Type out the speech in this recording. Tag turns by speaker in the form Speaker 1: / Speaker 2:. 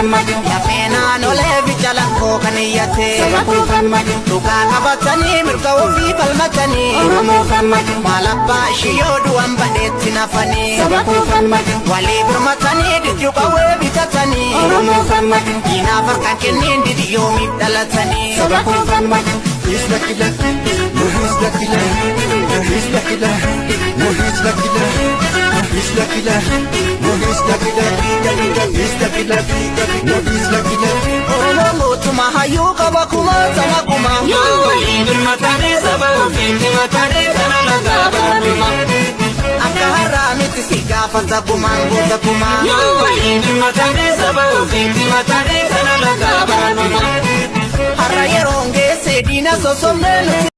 Speaker 1: falmadu.
Speaker 2: Lafee naannolee fi calaqqoo kan iyyate.
Speaker 1: Saba koo falmadu.
Speaker 2: Dhugaa qabatanii mirga ofii falmatanii.
Speaker 1: Oromoo falmadu.
Speaker 2: Maal abbaa ishii yoo du'an badheetti nafanii.
Speaker 1: Saba koo falmadu.
Speaker 2: Walii birmatanii diddu qawwee bitatanii.
Speaker 1: Oromoo falmadu.
Speaker 2: Diinaaf harkaan kenniin didi yoomiif dhalatanii.
Speaker 1: Saba koo falmadu.
Speaker 3: He's the killer. No, he's the killer. No, he's the killer. No, he's the killer. He's the killer. No, he's the killer. He's the killer. No, he's the killer.
Speaker 2: Oromoo mootummaa hayyuu qaba kumaa sana kumaa.
Speaker 1: Yoo walii birmatanii saba ofiitti matanii kana lagaa baadhuma.
Speaker 2: Akka har'aa miti si gaafata gumaan goota kumaa.
Speaker 1: Yoo walii birmatanii saba ofiitti matanii kana lagaa baadhuma.
Speaker 2: Har'a yeroon geesse diina sossobnee nuti.